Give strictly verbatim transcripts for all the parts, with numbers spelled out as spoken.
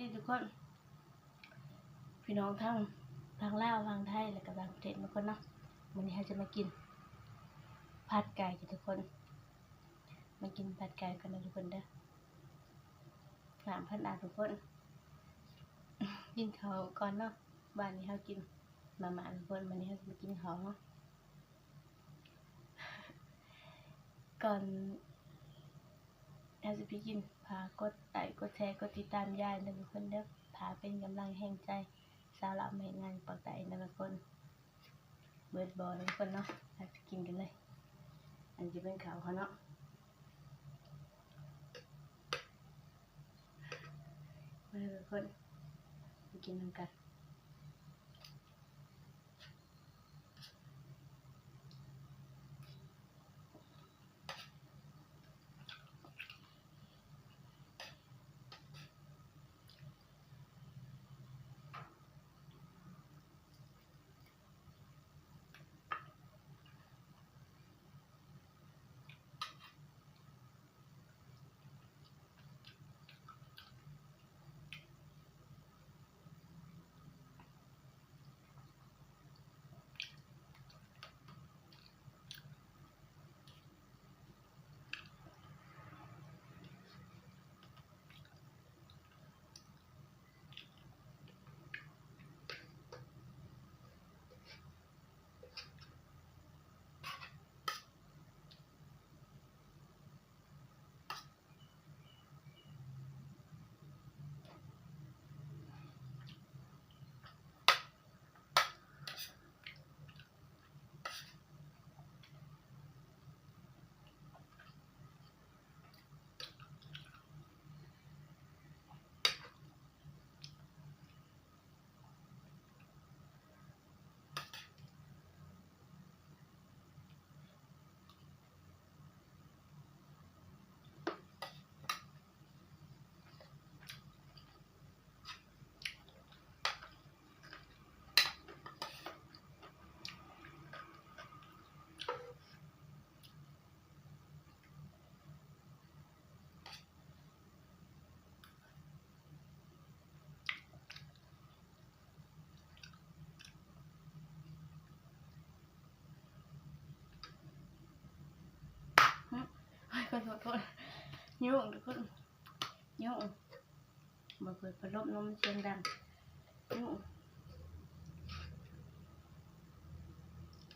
นี่ทุกคน พี่น้องทั้ง ทั้งลาว ทั้งไทย แล้วก็ต่างประเทศทุกคนเนาะ มื้อนี้เราจะมากิน ผัดไก่กันทุกคน มากินผัดไก่กันนะทุกคนเด้อ น้ำพันอาทุกคน กินข้าวก่อนเนาะ บ้านนี้เรากินมาม่าทุกคน มื้อนี้เราจะมากินข้าวเนาะ ก่อนเราจะไปกิน ฝากกดไลค์ กดแชร์ กดติดตามยายนะทุกคนเด้อ ถ้าเป็นกำลังแรงใจ สาวลาวมาเฮ็ดงานอยู่ปากใต้นะทุกคน เบิดบ่ทุกคนเนาะ เราจะกินกันเลย อันจะเป็นข้าวเขาเนาะ มาเลยทุกคน ไปกินนำกัน โอ๊ย ขอโทษ ขอโทษ ยุงทุกคน ยุง บ่เปิดพัดลมเนาะ มันเสียงดัง ยุง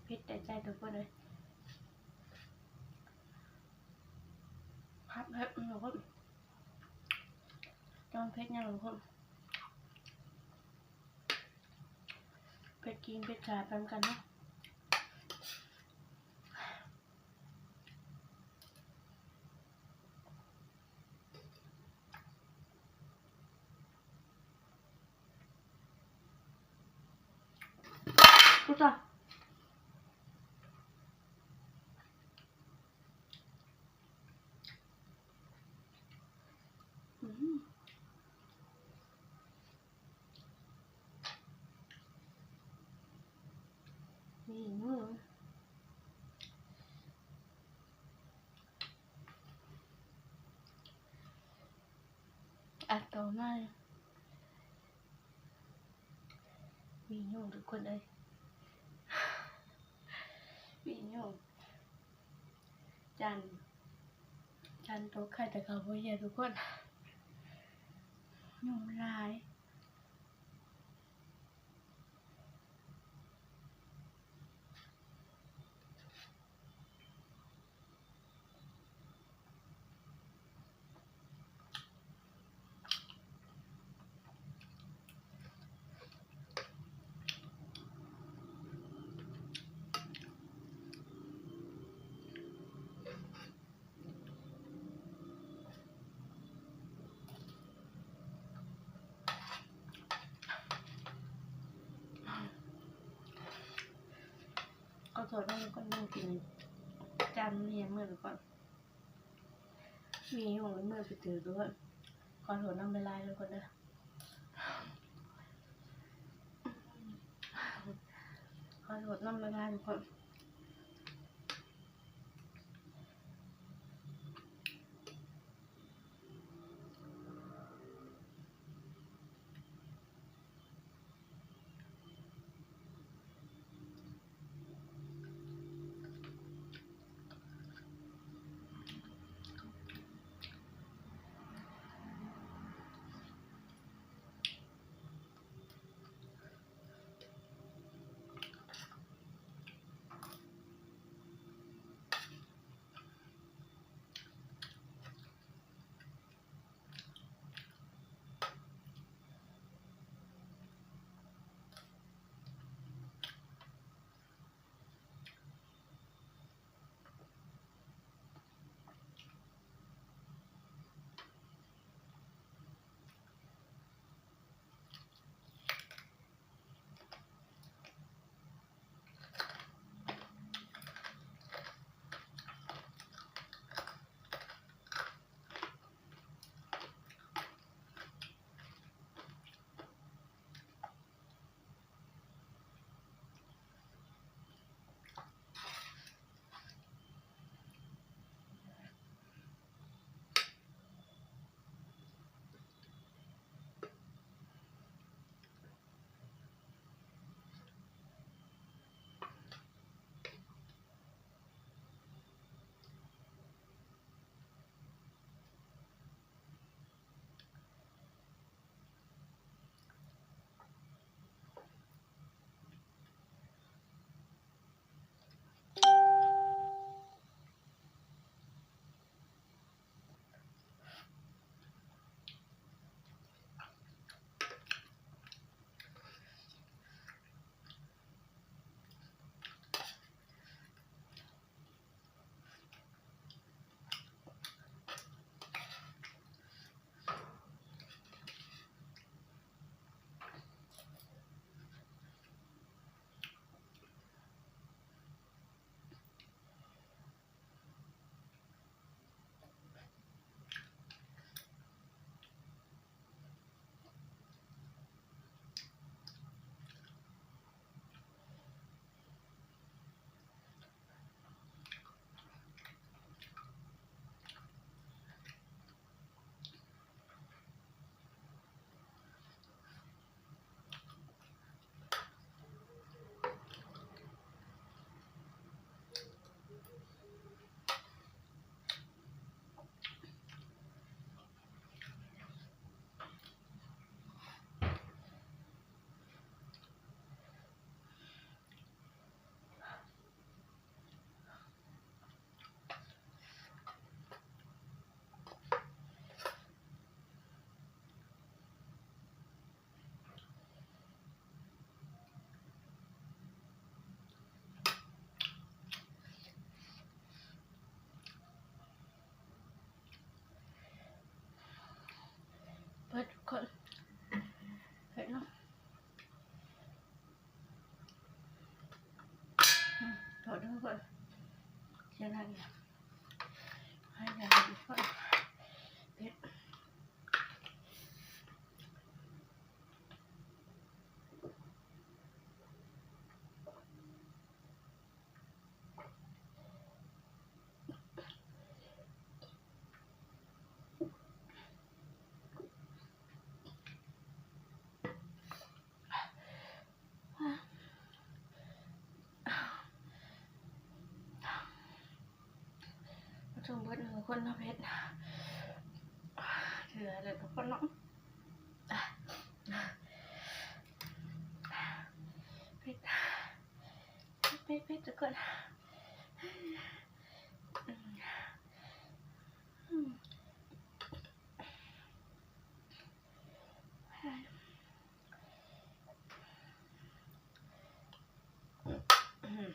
เผ็ดแต่ใจทุกคนเลย ผัดเผ็ดทุกคน ต้องเผ็ดยังทุกคน เผ็ดจริงเผ็ดจ๋าไปนำกันเนาะ อุ๊ย ตาย อืม นี่ อืม อ่ะ ต่อมา มียุงทุกคนเอ้ย มียุง จาน จานโต๊ะไข่แต่เขาบ่เหี่ยทุกคน ยุงหลาย ขอโทษนะทุกคน นั่งกินจานเรียงมือก่อน มีอยู่มือไปถือด้วย ขอโทษนำหลายๆทุกคนเด้อ ขอโทษนำหลายๆทุกคน คนเนาะเผ็ด เถื่อเลยทุกคนเนาะ เผ็ด เผ็ด เผ็ด ทุกคน อืม อืม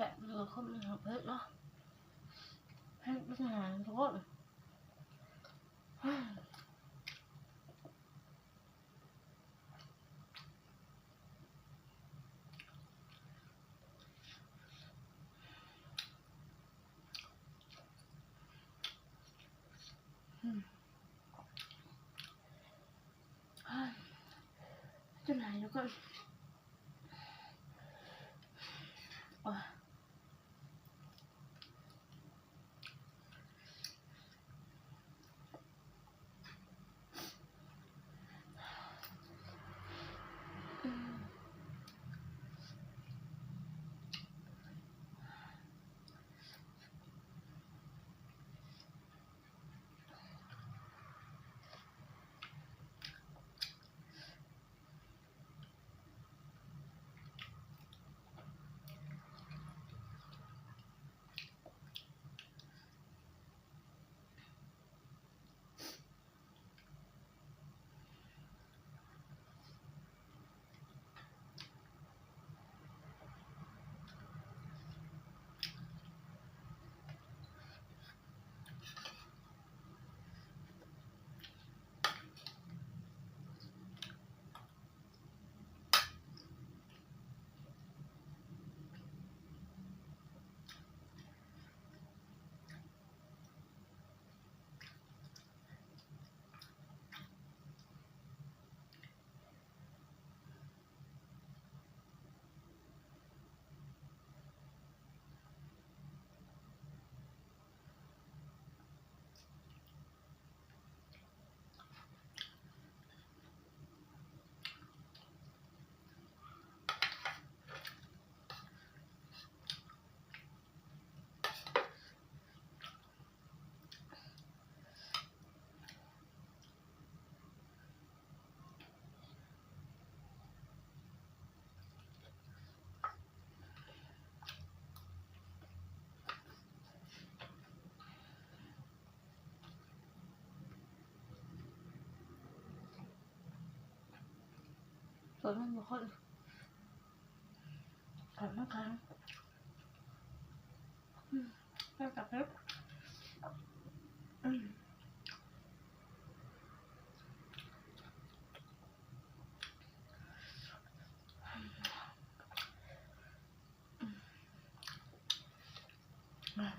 แกะเนื้อข้าวมันเผ็ดเนาะ เผ็ดเป็นไงทุกคน อืม อ่า จะไหนแล้วก็ อ่ะ อืม ตอนนั้นบ่ค่อย ตอนนั้นครั้ง อืม แซ่บกับเผ็ด อืม อืม อืม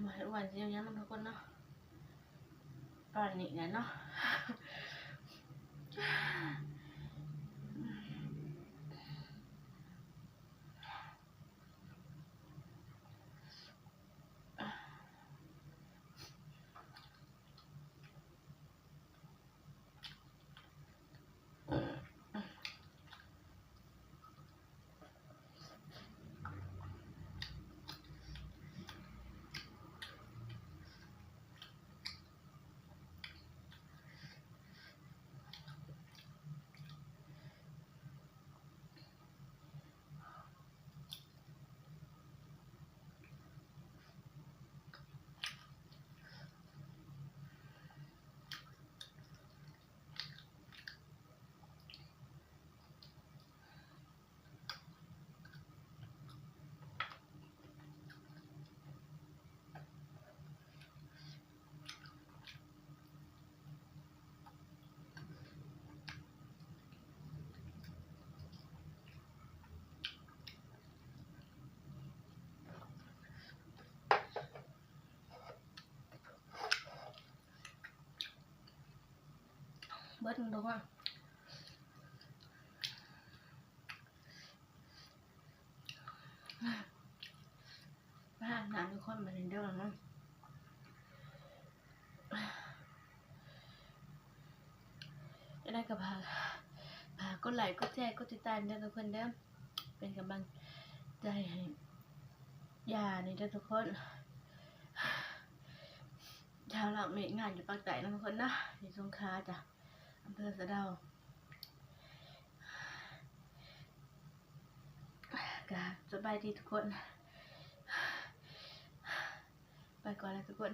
บ่ให้อ้วนสิเอาหยังนำทุกคนเนาะ ปานนี้แหละเนาะ เบิดมันลงอ่ะ มาอาบน้ำทุกคนมาเด้อเนาะ จะได้ก็ฝาก ฝากกดไลค์ กดแชร์ กดติดตามเด้อทุกคนเด้อ เป็นกำลังใจให้ย่านี่เด้อทุกคน ชาวหลักเมฆงานอยู่ปากใต้นะทุกคนนะ อยู่สงขลาจ้ะ อำเภอสะเดา ก็สบายดีทุกคน ไปก่อนแล้วทุกคน